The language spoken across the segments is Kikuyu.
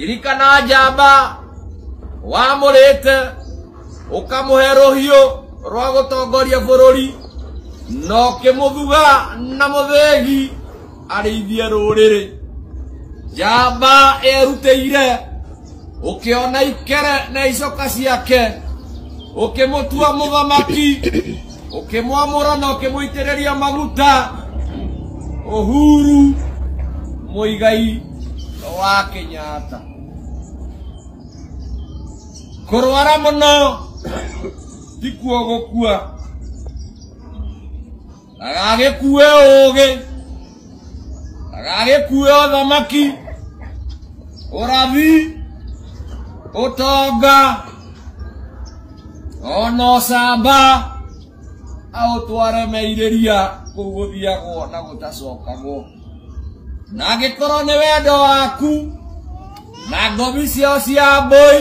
Ririkana njamba wamũrĩte ũkamũhe rũhiũ rwa gũtongoria bũrũri na ũkĩmũthuga na mũthĩgi arĩithie rũrĩrĩ. Njamba erutĩire ũkĩona ikere na icoka ciake, ũkĩmũtua mũthamaki, ũkĩmwamũra na ũkĩmũitĩrĩria maguta. Uhuru Muigai wa Kenyatta. Kũrwara mũno tikuo gũkua, agagĩkue ũũgĩ, agagĩkue ũthamaki, ũrathi, ũtonga, ona ũcamba, aũtware meirĩria kũu gũthiagwo na gũtacokagwo. Na angĩkorwo nĩ wendo waku na ngomi ciao cia mbũi,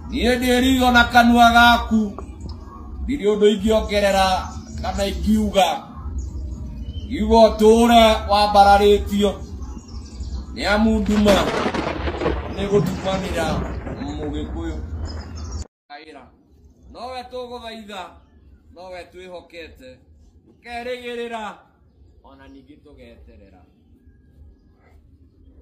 niĩ ndĩ ritho na kanua gaku, ndirĩ ũndũ ingĩongerera kana ingiuga. Ngiuga ũtũũre wambararĩtio nĩ amu nduma nĩ gũtumanĩra mũgĩkũyũ. Nowe tũgũthaitha, nowe twĩhokete, tũkerĩgĩrĩra ona ningĩ tũgeterera.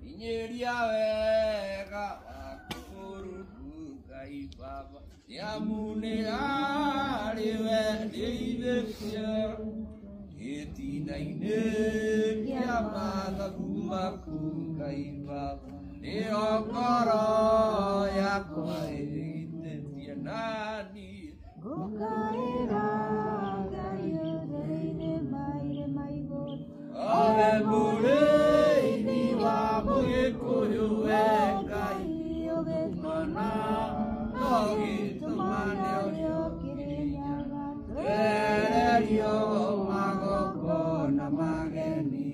Inyĩria wega waku Mũrungu Ngai Baba, nĩ amu nĩ harĩ we ndĩithĩtie gĩtina-inĩ kĩa mathagu maku Ngai Baba, nĩyo ngoro yakwa ĩgitĩtie na niĩ Ngũkaĩra Ngai ũrĩa irĩma igũrũ. Ove mũrĩithi wa mũgĩkũyũ we Ngai, ũgĩtũmana no gĩtũmane ũrĩa Ũkĩrĩnyaga twererio magongona mageni.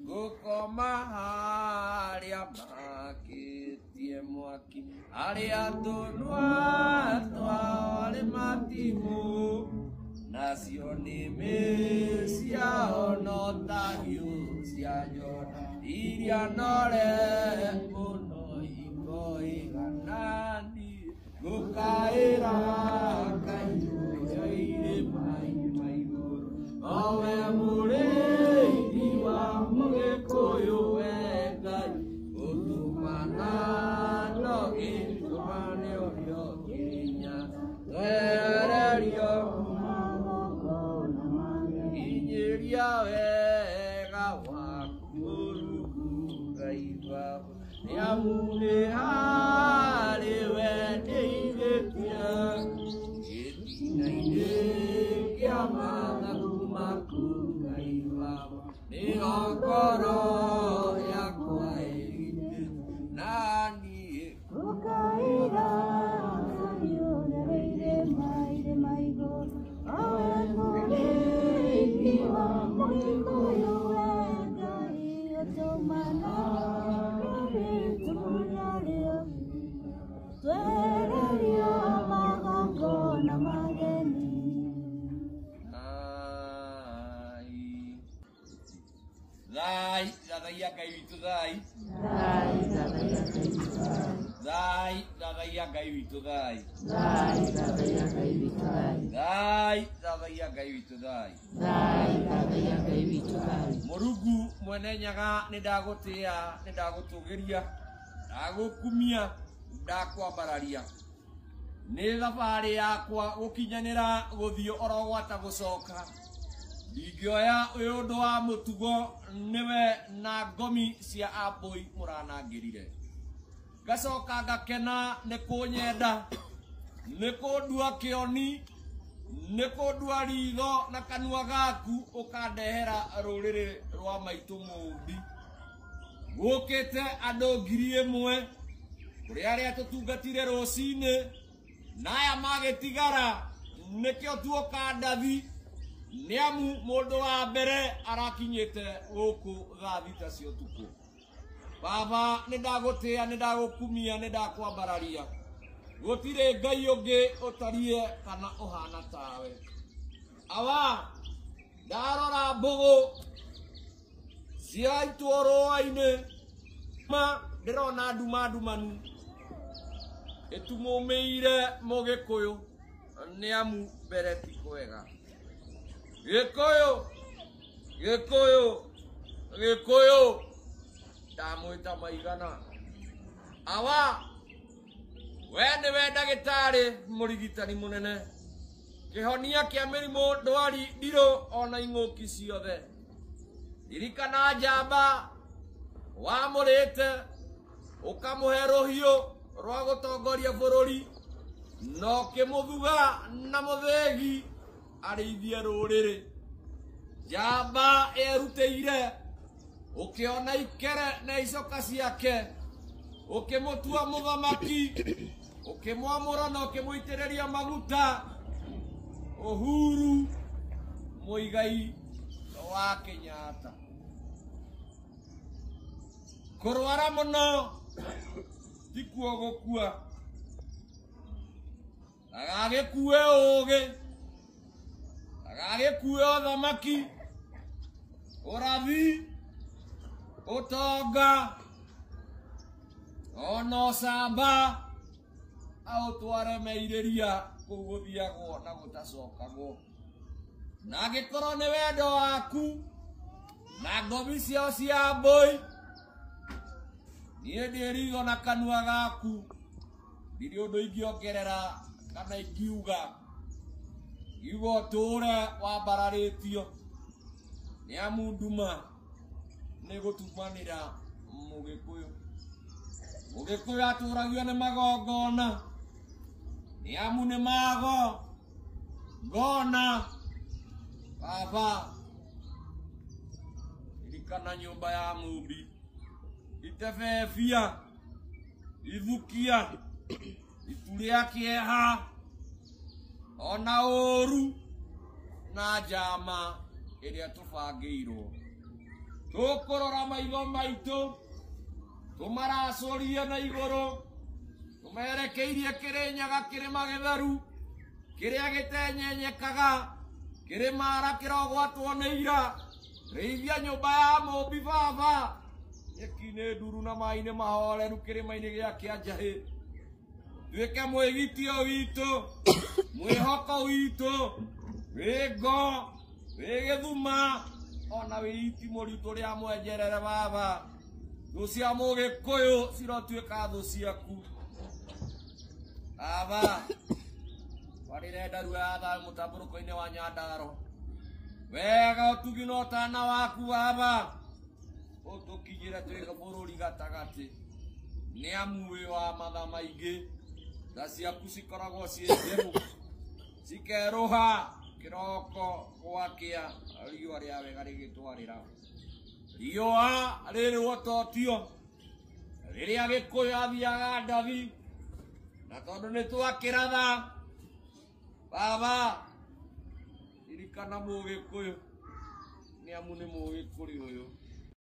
Ngũkoma harĩa makĩtie mwaki, arĩa tũnua twao arĩ matimũ, nacio nĩmĩ ciao no ta hiũ cia njora iria nore mũno ikoigana niĩ. Ngũkaĩra Ngai ũrĩa irĩma-inĩ igũrũ, owe mũrĩithi wa mũgĩkũyũ we Ngai, ũtũmana no gĩtũmane ũrĩa ũkĩrĩnyaga, twererio magongona mageni. inyĩria wega waku Mũrungu Ngai Baba, nĩ amu nĩ harĩ we ndĩithĩtie gĩtina-inĩ kĩa mathagu maku Ngai Baba, nĩyo ngoro yakwa ĩgitĩte na niĩ. Ngũkaĩra Ngai ũrĩa irĩma igũrũ, owe mũrĩithi wa mũgĩkũyũ we Ngai, ũtũmana gĩtũmane ũrĩa twererio magongona mageni. Thai. Thai, thathaiya Ngai witũ thai. Thai, thathaiya Ngai witũ thai. Thai, thathaiya Ngai witũ thai. Thai, thathaiya Ngai witũ thai. Thai, thathaiya Ngai witũ thai. Thai, thathaiya Ngai witũ thai. Mũrungu mwene Nyaga nĩ ndagũtĩĩa, nĩ ndagũtũgĩria, ndagũkumia, ndakwambararia. Nĩ thabarĩ yakwa gũkinyanĩra gũthiĩ oro gwata gũcoka. Ndingĩoya ũyũ ũndũ wa mũtugo nĩwe na ngomi cia ambũi mũranangĩrire. Ngacoka ngakena nĩ kũnyenda, nĩ kũndua kĩoni, nĩ kũndua ritho na kanua gaku ũkandehera rũrĩrĩ rwa maitũ mũmbi. Gũkĩte andũ 1000 kũrĩ arĩa tũtungatire rũcinĩ na aya magĩtigara nĩkĩo tuoka ndathi, nĩ amu mũndũ wa mbere arakinyĩte gũkũ thaa 6 cia ũtukũ. Baba, nĩ ndagũtĩĩa, nĩ ndagũkumia, nĩ ndakwambararia. Gũtirĩ Ngai ũngĩ ũtariĩ kana ũhana tawe. Awa, ndarora mbũgũ ciaitwo rũa-inĩ, Ndĩrona nduma ndumanu ĩtumũmĩire mũgĩkũyũ nĩ amu mbere ti kwega. Gĩkũyũ, Gĩkũyũ, Gĩkũyũ, ndamwĩta maigana. Awa, we nĩwe ndagĩtarĩ mũrigitani mũnene, kĩhonia kĩa mĩrimũ, ndwari, ndirũ ona ing'ũki ciothe. Ririkana njamba wamũrĩte ũkamũhe rũhiũ rwa gũtongoria bũrũri na ũkĩmũthuga na mũthĩgi arĩithie rũrĩrĩ. Njamba erutĩire ũkĩona ikere na icoka ciake, ũkĩmũtua mũthamaki, ũkĩmwamũra na ũkĩmũitĩrĩria maguta. Uhuru Muigai wa Kenyatta. Kũrwara mũno tikuo gũkua, ndagagĩkue ũũgĩ, ndagagĩkue ũthamaki, ũrathi, ũtonga ona ũcamba, aũtware meirĩria kũu gũthiagwo na gũtacokagwo. Na angĩkorwo nĩ wendo waku na ngomi ciao cia mbũi, niĩ ndĩ ritho na kanua gaku, ndirĩ ũndũ ingĩongerera kana ingiuga. Ngiuga ũtũũre wambararĩtio nĩ amu nduma nĩ gũtumanĩra mũgĩkũyũ. Mũgĩkũyũ atũragio nĩ magongona nĩ amu nĩ mago ngona. Baba, ririkana nyũmba ya Mũmbi, itebebia, ithukia, itu rĩa kĩeha ona ũũru na njama ĩrĩa tũbangĩirwo. Tũkũrora maitho maitũ tũmaracũrie na igũrũ, tũmerekeirie Kĩrĩnyaga kĩrĩma gĩtheru kĩrĩa gĩtenyenyekaga, kĩrĩmara kĩrogwatwo nĩ ira. Rĩithia nyũmba ya Mũmbi baba, nyeki nĩ nduru na maĩ nĩ mahoreru kĩrĩma-inĩ gĩa Kĩanjahĩ. Tuĩke mwĩgitio witũ, mwĩhoko witũ, wĩ ngo, wĩ gĩthuma ona wĩ itimũ ritũ rĩa mwenjerere baba. Thũ cia mũgĩkũyũ cirotuĩka thũ ciaku. Baba, warĩre ndarua ya thayũ mũtambũrũko-inĩ wa Nyandaro. Wega ũtugi na ũtana waku baba, ũtũkinyĩre twĩ bũrũri gatagatĩ. Nĩ amu wĩ wa matha maingĩ, tha ciaku cikoragwo ciĩ njerũ, cikerũha kĩroko gwakĩa, riũa rĩa wega rĩgĩtwarĩra. Riũa rĩrĩ ũtotio rĩrĩa Gĩkũyũ athiaga ndathi, na tondũ nĩ twakĩratha baba, ririkana mũgĩkũyũ nĩ amu nĩ mũgĩkũrĩ ũyũ.